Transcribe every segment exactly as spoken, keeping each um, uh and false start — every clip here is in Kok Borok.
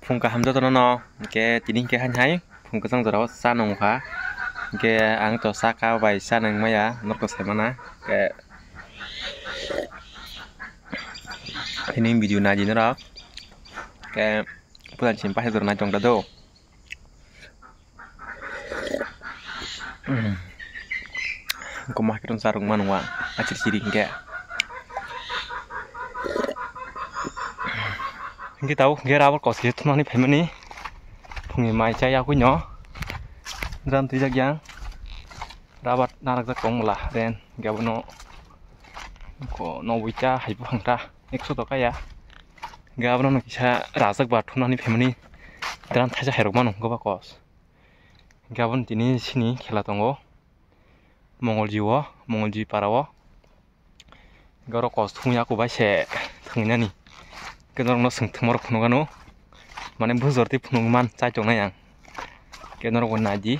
Phung kaham jotono no, hwnkhe tini hwnkhe haini hai phung kwchang jorao cha nung kha. Hwnkhe ang to cha ka bai cha nung maya, norok to sai mana. Hwnkhe tini video nai di norok. Hwnkhe puila chini paisa jora nai tong da do. Koma khe tong charwk mano wa, achiri chiri hwnkhe. Hwnkhe tabuk hwnkhe rubber kos khe thumnani phaimani. Phungni mai cha yakui no. Drum twijak yang. Rubber narakjak tong bwla, then hwnkhe abono ko noboi ta hai buphang ta, ekso toka ya. Hwnkhe abono no kisa rajak ba thumnani phaimani. Drum thaisa hairok mano hwnkhe ba kos. Hwnkhe aboni tini sini khela tongo Mongolji o, Mongolji para o. Hwnkhe oro kos thumwi yaku bai se thwngwi nani. Hwnkhe norokno swng thwngmarok phunukgano, mane bujor twi phunukman chai tongnai ang. Hwnkhe norokbo naidi.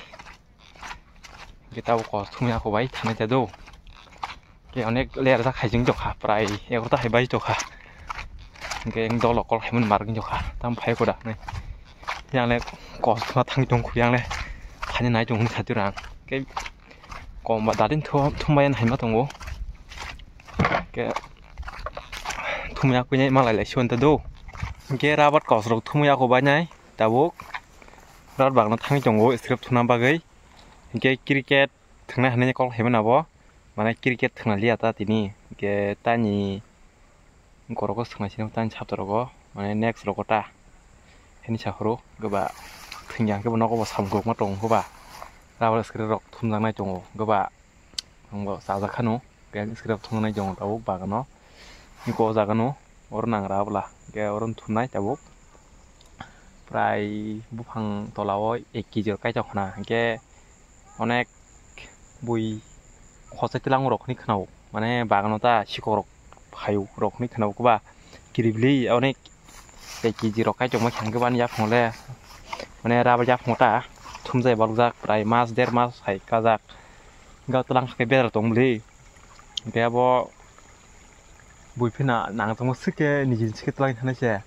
Hwnkhe tabuk kos thumwi yaku bai thanai ta do. Hwnkhe onek ler jak hai chwng tokha, prai egarota hai baji tokha. Hwnkhe ang dolo call khaimani marwk wng tokha, tamo phai koda hinwi. Yang le kos thuma thangwi tong khu, yang le phaini nai tong hwnwi kha twi rang. Hwnkhe kom ba dadin thu-, thumbai hai ma tongo. Hwnkhe thumya kwinai malai lai si hwn ta do. Hwnkhe rubber kos rok thumwi yaku bai nai tabuk. Rubber bagno thangwi tongo scrap thuna bagwi. Hwnkhe cricket thwngnai hinwi call khaimani abo. Mane cricket thwngna liya ta tini, hwnkhe tani gorogo swngnaisino tani sapta rogo, mane next rogo ta hini saphuru goba thwngya hwnkhe bo nogo bo samung kokma tongo hwnkhe ba rubber scrap rok thumjaknai tongo hwnkhe ba ang bo chajak khano, hwnkhe scrap thumjaknai tongo tabuk bagano. Hwnkhe o jaga no oro nangra bwla, hwnkhe oro thumnai tabuk. Prai buphang tola o ek kg rok kaitor khna, hwnkhe onek bui khosai twlang rok hinwi khna-o, mane bagano ta sikok rok phaio rok hinwi khna-o, kwba kiribli onek ek kg rok kaitor ma khe, hwnkhe bani yaphango le mane rubber yaphango ta thumjai balokjak, prai mas der mas hai kajak. Hwnkhe twlang khe bedra tong bwlwi. Hwnkhe abo bui phina nangtongma swkhe niji swkhe twlang thanai se.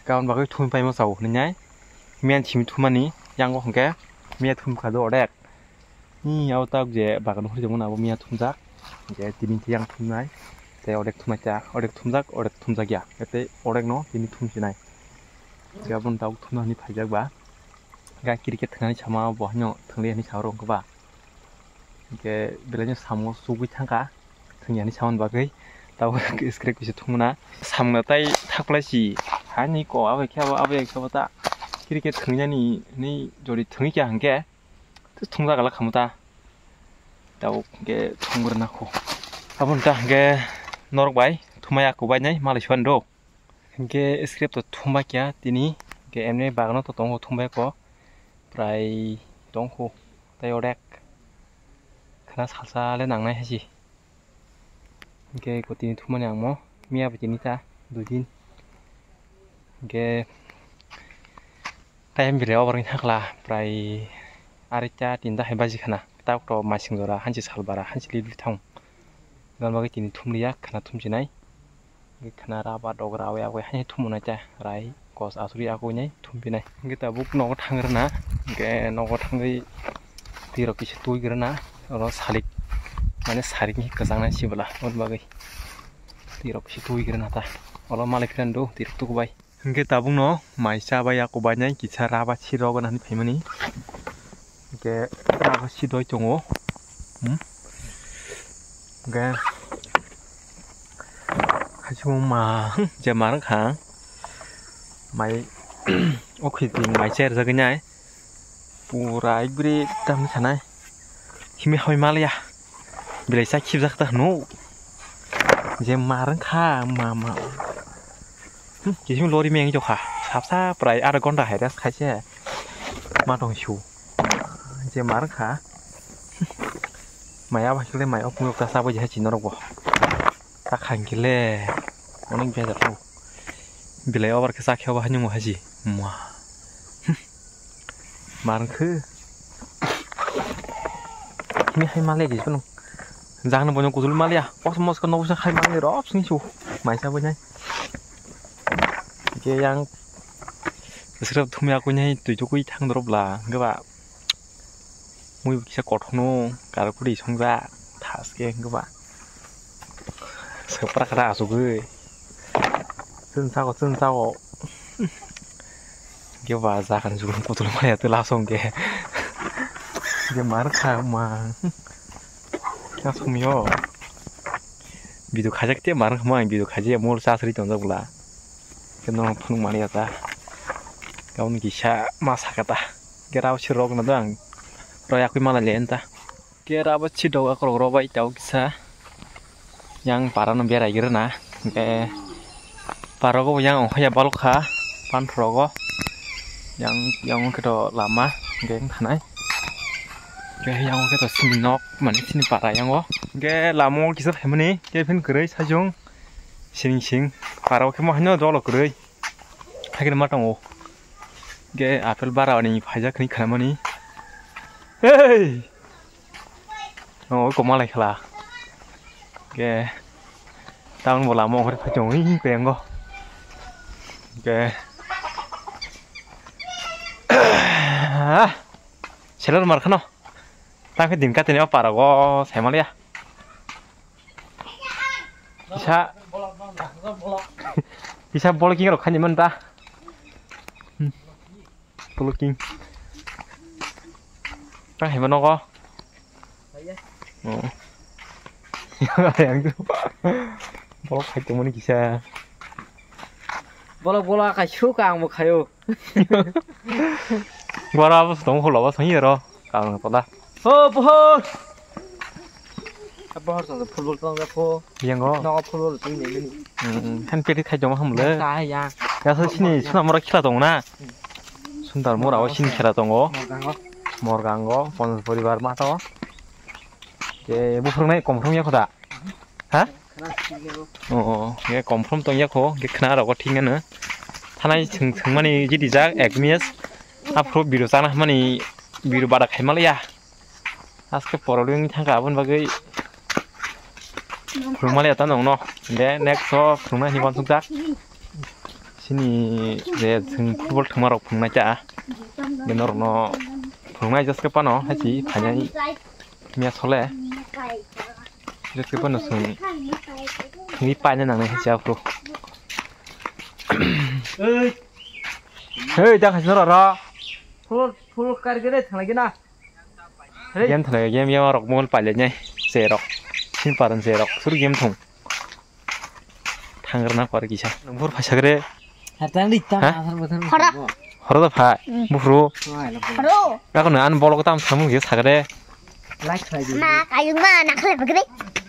Kabun bagwi thumwi paima chao hinwi nai. Miyan simi thumani yango hwnkhe miya thumkha do odek. Ni abo tabuk je bagan hori tongmani abo miya thumjak. Je tini khe yang thumnai. Tei odek thumnai cha, odek thumjak, odek thumjak ya. Tei odek no tini thumsinai. Hwnkhe aboni tabuk thumna hinwi phaijak ba. Ga cricket thwngnani sama bo haino thwngli hinwi sa rw wngkha ba. Hwnkhe belaino samung o chugwi thangkha, thwngya hinwi samani bagwi. Tabuk scrap kisa thumna. Samungno tai thaklai si. Hani ko abo khe abo, abo khe abo ta. Cricket thwngnani hinwi jodi thwngwi kha hwnkhe, thungjak ala khamu ta. Tabuk hwnkhe thumgrwna kho. Aboni ta hwnkhe norok bai thumai aku bai nai malai suan do. Hwnkhe scrap to thumbai kha tini, hwnkhe emni bagano to tongo thumbai kho, prai tongkho tei odek khna salsa le nangnai hai se. Hwnkhe ko tini thumani ang mo miya bo tini ta dui din. Hwnkhe time belai over wngkha khla, prai areita tinta hai baji khna, tabuk to masing jora hansi sal bara hansi lili thang. Gana bagwi tini thumliya khna thumsinai. Hwnkhe khna raba dogra awi awi hai thumnai ta rai kos asuri akwinai thumpinai. Hwnkhe tabuk nogo thangrwna, hwnkhe nogo thangwi twirok kisa twigrwna, oro salik mane sarik ni kwchangnai sibwla aboni bagwi twirok kisa twigrwna ta. Olo malai phirando twirok tukubai. Hwnkhe tabukno mai cha bai yaku bainai kisa raba sirok gana hinwi phaimani. Hwnkhe raba sidoi tongo. Hmm? Hwnkhe haichukma je mar wngkha mai o khiti mai cha rijagwi nai. Pura ekbari tamni sanai. Himi hoi maliya. Belai sa khibjak ta hwno. Je mar wngkha ma ma. Hmm, kisimi lori meng jokha. Sapsa prai aro gonda hai rest khaise. Ma tong su. Je mar wngkha. Mai abo hai khe mai opung ta sabo je hai chinorok bo. Ta khang kile. Onek bejak. Belai over khe chakhe obo haino mo haji. Ma. Mar wngkhe. Hini hai maliya di phano. Jang no bono kujul maliya. Kos mos ko nogo sa khai maliya rok sini su. Mai sa bo nai. Hwnkhe yang Bwswk thumya kuinai twi tukui thang doro bla, hwnkhe ba mui kisa kothokno karwi songjak thaske, hwnkhe ba swpra kra asugwi chwng chago, chwng chago. Hwnkhe ba jaga ni jukung kutul maya twi laso hwnkhe. Hwnkhe mar kha ma. Kha sumyo. Video khajak te mar kha ma, video khaje mol cha sri tongjak bla. Keno phunuk mani ata. Kaun kisa ma sakata. Gerao si rok na dang. Roya kui mala le enta. Gerabo si doga krok robai tau kisa. Yang para no berai gira na. Eh, para go yang ongkha ya balok kha. Pan rogo. Yang, yang ongkha to lama. Geng thanai. Ge yang ongkha to sini nok. Mani sini para yang o. Ge lamo kisa phaimani. Ge phin kwrwi sajung. Sining sing. Para o khe mo haino dolo kwrwi. Hakhe ma tongo. Ge apple bara ni phaijak ni khnamani. Hey! Oh, ko malai khala. Ge tang bola mo hori phai tongo, ih, ko yango. Ge. Selor mar khano. Tang khe din katini o para go, sai maliya. Kisa. Kisa bol king rok khani man ta. Hmm. Bol king. Tang hai mano go. Oh. Yang tu. Bol khai tongmani kisa. Bolok bolok kai su ka ang bo khayo. Bora bo tong holo bo song yero. Kang tola. Ho, pohor. Pohor tong football tong da pho. Yango. No football tong ni ni. Hmm, han peti khai joma hamle. Ka ya. Ya so sini suna mora khila tong na. Sundar mora o sini khila tongo. Morgango. Morgango, pon poribar ma to. Ke bu phurung nai kom phurung ya khoda. Ha? Oh, oh, ye confirm tong yakho, ge khna rogo thik nano. Thanai swng, swngmani jidi jak ek mias. Aphuru biru chana hamani biru bada khaimaliya. Aske poroli wng thangka aboni bagwi. Phurungmaliya ta nongno. De next o phurungna hini wansuk jak. Sini je swng football thwngma rok phurungna cha. De norokno phurungnai jaske pano hachi phainai mias hole. Jotke bono song. Ni paina nang nai cha pro. Hey, da khasno ra ra. Full, full kar gere thanglai gena. Hey. Game thanglai, game ya rok mol paile nai. Serok. Sin paran serok. Sur game thong. Thangrana kor kisa. Nang bur phasagre. Hartang dik tang. Ha? Asar bwthar. Horo. Horo da phai. Mm. Buphru. Horo. Ako na an bolok tam samu ge sagre. Like khai di. Ma kayung ma na khle bagre.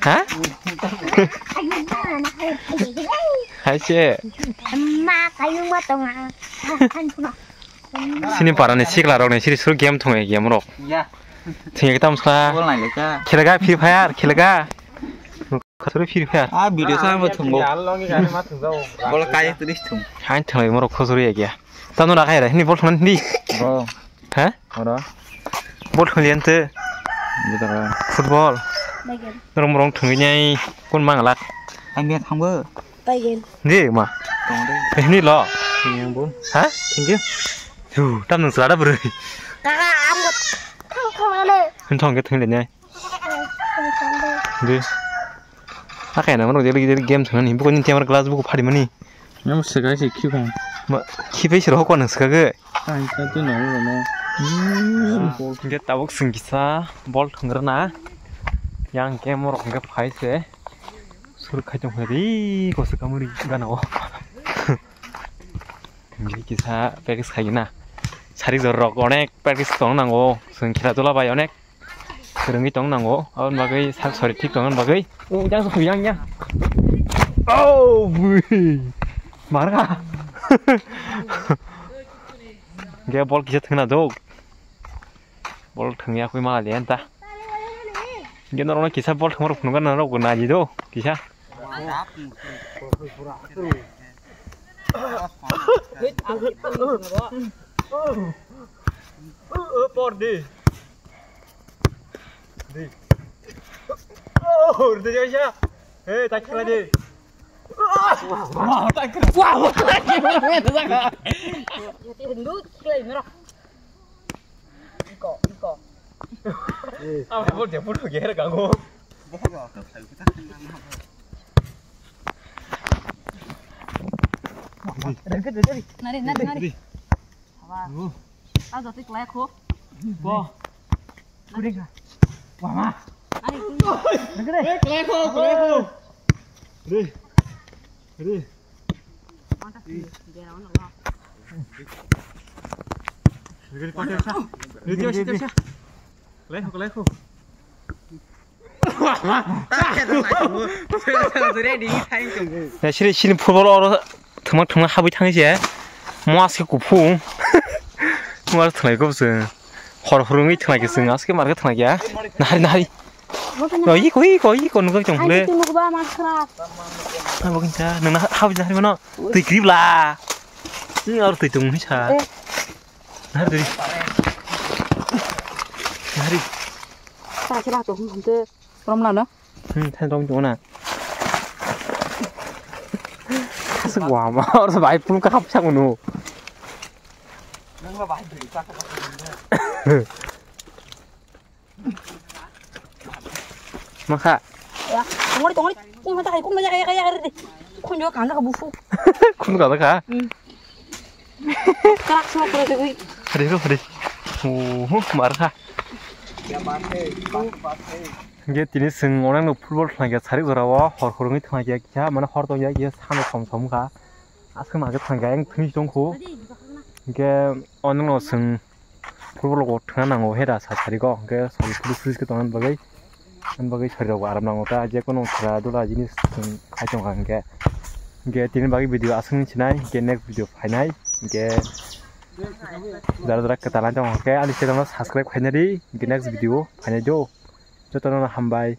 Ha? Kayung ma na khle bagre. Hai se. Ma kayung ma tonga. Sini parani sikla rok ni siri suru game thungai game rok. Ya. Thungai tam sa. Bol nai le ka. Khelaga Free Fire, khelaga. Khosori Free Fire. Ah, video sa mo thungo. Bol kai tu dis thung. Hain thungai morok khosori ya kya. Tamo na kai ra, hini bol thungan hini. Bro. Ha? Ora. Bol thungan te. Bidara. Football. Norong morong thungai nyai kun mangalak. Ang dia thangbo. Paigin. Di ma. Tong de. Eh, ni lo. Yang bun. Ha? Thank you. Hu, tam nung selada bro. Kaka, ang thang thang le. Hin thong ke thang le nyai. Di. Akai na mano jeli jeli game thang ni buko ni tiamar glass buko phari mani. Yang segai se khiu kan. Ma, khipe siro ko nang sekage. Ang ka tu no no no. Hmm. Hingke tabuk sing kisa bol thungrana. Yang ke morok hingke phai se. Sur khai tong phai ri ko se kamuri gana o. Hingke kisa practice khai na. Sari jor rok onek practice tong nango. Sing khela tola bai onek. Kwrwngwi tong nango, aboni bagwi sak sori thik tongna bagwi. O, jang sa yang, yang. Oh, bui. Marga. Ge bol kisa thwngna do. Bol thwngya kwi mala de anta. Ge norokno kisa bol thwngma rok phunukna norok bo naji do, kisa. Por di. Di. Oh, urde jaisa. Hey, tak khala di. Wah, wah, wah. Iko, iko. Apa yang mau dia pun gear kamu? Nari, nari, nari. Wah. Tahu jatuh kelek kok. Wah. Kuning. Wah, ma. Nari, kuning. Nari. Eh, kelek kok, kelek kok. Re. Re. Mantap sih, dia lawan Allah. Re, re, re, re. Re, re, re, re. Kelek kok, kelek kok. Siri sini football oro thwma thwma habwi thangwi se. Mo aske kuphung. Mo ar thwnai kobse. Hor hor wngwi thwnai khe chwng aske mar khe thwnai ya. Nahari nahari. No, iko, iko, iko, nukjak chong phule. Ai, itu nukba, mas keras. Hai, bo kinsa, nang na, hab jahari mano. Tui krip la. Ni ar tui tung ni sa. Eh. Nahari duri. Nahari. Sa sila tu, hum, hum, tu. Rom la, no? Hmm, than rom tu na. Sa gua ma, or sa bai pun ka hap sa mano. Nang la bai duri, sa ka. Makha. Ya, tongori, tongori. Kung mata kai, kung mata kai, kai, kai, kai. Kung jo kanga ka bufu. Kung kanga ka? Hmm. Kerak semua kura kuri. Hari ro, hari. Oh, mar kha. Ge tini seng orang no football thang ya, sari jora o, hor hor ngi thang ya, kya, mana hor tong ya, kya, sana som som kha. Aswk ma khe thang kha, ang thwi tong kho. Hwnkhe o nwng no chwng football rok bo thwngna nango, hera sa sari kok, hwnkhe sari phuru phuru khe tongna bagwi, ani bagwi sari rok bo aram nango ta, je kono thwra dula jinis chwng khai tong kha hwnkhe. Hwnkhe tini bagwi video aswk nung sinai, hwnkhe next video phainai, hwnkhe jara jara kwtal nai tong khe ani channel no subscribe khaina di, hwnkhe next video phainai do, jotono hambai.